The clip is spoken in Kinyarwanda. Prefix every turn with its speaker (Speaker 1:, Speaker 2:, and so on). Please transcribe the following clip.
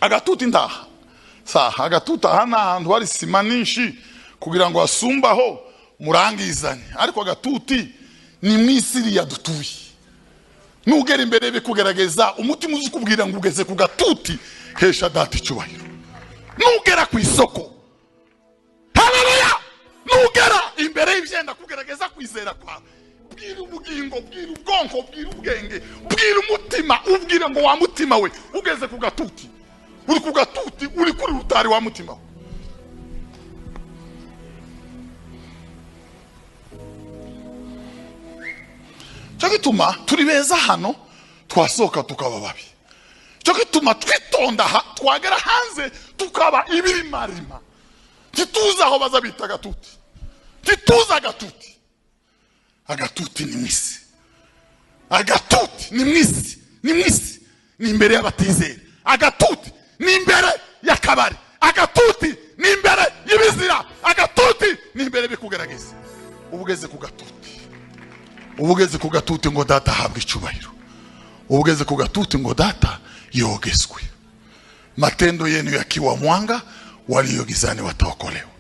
Speaker 1: Agatuti ndaha saha agatuti aha ni ahantu hari sima nyinshi kugira ngo hasumbaho murangizanye, ariko agatuti ni mu isi iriya dutuye. Nugera imbere bikugerageza, umutima uzi ukubwira ngo ugeze ku gatuti, hesha data icyubahiro. Nugera ku isoko, haleluya, nugera imbere y'ibyenda kugerageza kwizera kwawe, bwira ubugingo, bwira ubwonko, bwira ubwenge, bwira umutima, ubwira ngo wa mutima we ugeze ku gatuti, uri ku gatuti, uri kuri rutari wa mutima we. Cyo gituma turi beza hano, twasohoka tukaba babi. Cyo gituma twitonda twagera hanze tukaba ibirimarima. Ntituzi aho baza bita agatuti, ntituzi agatuti. Agatuti ni mwisi, agatuti ni mwisi, ni mwisi, ni imbere y'abatizera. Agatuti ni imbere y'akabari, agatuti ni imbere y'ibizira, agatuti ni imbere bikugerageza. Ubugeze ku gatuti, ubugeze ku gatuti ngo data ahabwe icyubahiro, ubugeze ku gatuti ngo data yogezwe. Matendo yenu yakiwa mwanga, walio gizani wataokolewa.